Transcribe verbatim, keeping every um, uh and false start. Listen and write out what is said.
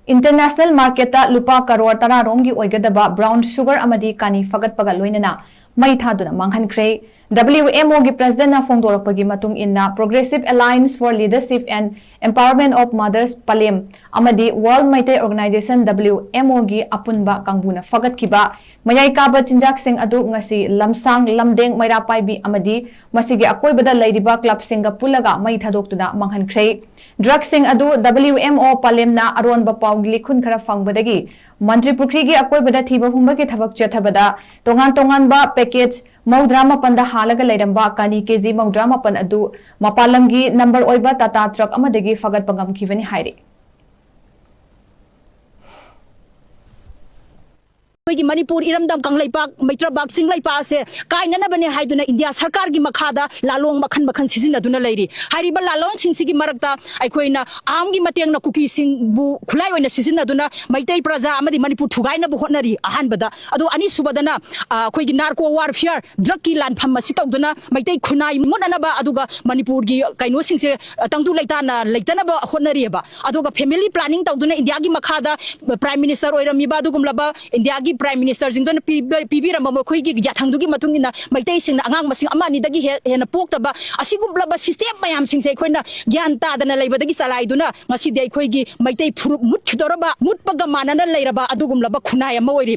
International marketꯇ ꯂꯨꯄꯥ ꯀꯔꯣꯔ ꯇꯔꯥ ꯔꯣꯝꯒꯤ ꯑꯣꯏꯒꯗꯕ brown sugar ꯑꯃꯗꯤ ꯀꯥꯅꯤ ꯐꯒꯠꯄꯒ ꯂꯣꯏꯅꯅ ꯃꯩ ꯊꯥꯗꯨꯅ ꯃꯥꯡꯍꯟꯈ꯭ꯔꯦ꯫ W M Oꯒꯤ presidentꯅ ꯐꯣꯡꯗꯣꯔꯛꯄꯒꯤ ꯃꯇꯨꯡ ꯏꯟꯅ, Progressive Alliance for Leadership and Empowerment of Mothers, ꯄꯂꯦꯝ, ꯑꯃꯗꯤ World Meitei Organization, W M Oꯒꯤ ꯑꯄꯨꯟꯕ ꯀꯥꯡꯕꯨꯅ ꯐꯒꯠꯈꯤꯕ ꯃꯌꯥꯏ ꯀꯥꯕ ꯆꯤꯟꯖꯥꯛꯁꯤꯡ ꯑꯗꯨ ꯉꯁꯤ ꯂꯝꯁꯥꯡ, ꯂꯝꯗꯦꯡ, ꯃꯩꯔꯥ ꯄꯥꯏꯕꯤ ꯑꯃꯗꯤ ꯃꯁꯤꯒꯤ ꯑꯀꯣꯏꯕꯗ ꯂꯩꯔꯤꯕ clubꯁꯤꯡꯒ ꯄꯨꯜꯂꯒ ꯃꯩ ꯊꯥꯗꯣꯛꯇꯨꯅ ꯃꯥꯡꯍꯟꯈ꯭ꯔꯦ꯫ Drugꯁꯤꯡ ꯑꯗꯨ W M O ꯄꯂꯦꯝꯅ ꯑꯔꯣꯟꯕ ꯄꯥꯎ ꯂꯤꯈꯨꯟ ꯈꯔ ꯐꯪꯕꯗꯒꯤ ꯃꯟꯇ꯭ꯔꯤ ꯄꯨꯈ꯭ꯔꯤꯒꯤ ꯑꯀꯣꯏꯕꯗ ꯊꯤꯕ ꯍꯨꯝꯕꯒꯤ ꯊꯕꯛ ꯆꯠꯊꯕꯗ ꯇꯣꯉꯥꯟ ꯇꯣꯉꯥꯟꯕ package ꯃꯧꯗ꯭ꯔꯥ ꯃꯥꯄꯟꯗ ꯍꯥꯜꯂꯒ ꯂꯩꯔꯝꯕ ꯀꯥꯅꯤ K G ꯃꯧꯗ꯭ꯔꯥ ꯃꯥꯄꯟ ꯑꯗꯨ ꯃꯄꯥꯟ ꯂꯝꯒꯤ number ꯑꯣꯏꯕ Tata truck ꯑꯃꯗꯒꯤ ꯐꯒꯠꯄ ꯉꯝꯈꯤꯕꯅꯤ ꯍꯥꯏꯔꯤ꯫ ꯑꯩꯈꯣꯏꯒꯤ ꯃꯅꯤꯄꯨꯔ ꯏꯔꯝꯗꯝ ꯀꯪꯂꯩꯄꯥꯛ ꯃꯩꯇ꯭ꯔꯕꯥꯛ ꯆꯤꯡꯂꯩꯄꯥꯛ ꯑꯁꯦ ꯀꯥꯏꯅꯅꯕꯅꯦ ꯍꯥꯏꯗꯨꯅ ꯏꯟꯗꯤꯌꯥ ꯁꯔꯀꯥꯔꯒꯤ ꯃꯈꯥꯗ ꯂꯥꯂꯣꯡ ꯃꯈꯜ ꯃꯈꯜ ꯁꯤꯖꯤꯟꯅꯗꯨꯅ ꯂꯩꯔꯤ꯫ ꯍꯥꯏꯔꯤꯕ ꯂꯥꯂꯣꯡꯁꯤꯡꯁꯤꯒꯤ ꯃꯔꯛꯇ ꯑꯩꯈꯣꯏꯅ ꯑꯥꯝꯒꯤ ꯃꯇꯦꯡꯅ ꯀꯨꯀꯤꯁꯤꯡꯕꯨ ꯈꯨꯠꯂꯥꯏ ꯑꯣꯏꯅ ꯁꯤꯖꯤꯟꯅꯗꯨꯅ ꯃꯩꯇꯩ ꯄ꯭ꯔꯖꯥ ꯑꯃꯗꯤ ꯃꯅꯤꯄꯨꯔ ꯊꯨꯒꯥꯏꯅꯕ ꯍꯣꯠꯅꯔꯤ꯫ ꯑꯍꯥꯟꯕꯗ ꯑꯗꯨ ꯑꯅꯤꯁꯨꯕꯗꯅ ꯑ, ꯑꯩꯈꯣꯏꯒꯤ narco warfare, drugꯀꯤ ꯂꯥꯟꯐꯝ ꯑꯁꯤ ꯇꯧꯗꯨꯅ ꯃꯩꯇꯩ ꯈꯨꯟꯅꯥꯏ ꯃꯨꯠꯅꯅꯕ ꯑꯗꯨꯒ ꯃꯅꯤꯄꯨꯔꯒꯤ ꯀꯩꯅꯣꯁꯤꯡꯁꯦ ꯑ, ꯇꯪꯗꯨ ꯂꯩꯇꯥꯅ ꯂꯩꯇꯅꯕ ꯍꯣꯠꯅꯔꯤꯑꯕ꯫ ꯑꯗꯨꯒ family planning ꯇꯧꯗꯨꯅ ꯏꯟꯗꯤꯌꯥꯒꯤ ꯃꯈꯥꯗ prime minister ꯑꯣꯏꯔꯝꯃꯤꯕ ꯑꯗꯨꯒꯨꯝꯂꯕ ꯏꯟꯗꯤꯌꯥꯒꯤ prime ministerꯁꯤꯡꯗꯨꯅ ꯄꯤꯕ- ꯄꯤꯕꯤꯔꯝꯕ ꯃꯈꯣꯏꯒꯤ ꯌꯥꯊꯪꯗꯨꯒꯤ ꯃꯇꯨꯡ ꯏꯟꯅ ꯃꯩꯇꯩꯁꯤꯡꯅ ꯑꯉꯥꯡ ꯃꯁꯤꯡ ꯑꯃ ꯑꯅꯤꯗꯒꯤ ꯍꯦ- ꯍꯦꯟꯅ ꯄꯣꯛꯇꯕ ꯑꯁꯤꯒꯨꯝꯂꯕ system ꯃꯌꯥꯝꯁꯤꯡꯁꯦ ꯑꯩꯈꯣꯏꯅ ꯒ꯭ꯌꯥꯟ ꯇꯥꯗꯅ ꯂꯩꯕꯗꯒꯤ ꯆꯂꯥꯏꯗꯨꯅ ꯉꯁꯤꯗꯤ ꯑꯩꯈꯣꯏꯒꯤ ꯃꯩꯇꯩ ꯐꯨꯔꯨꯞ ꯃꯨꯠꯈꯤꯗꯧꯔꯕ, ꯃꯨꯠꯄꯒ ꯃꯥꯟꯅꯅ ꯂꯩꯔꯕ ꯑꯗꯨꯒꯨꯝꯂꯕ ꯈꯨꯟꯅꯥꯏ ꯑꯃ ꯑꯣꯏꯔꯤ꯫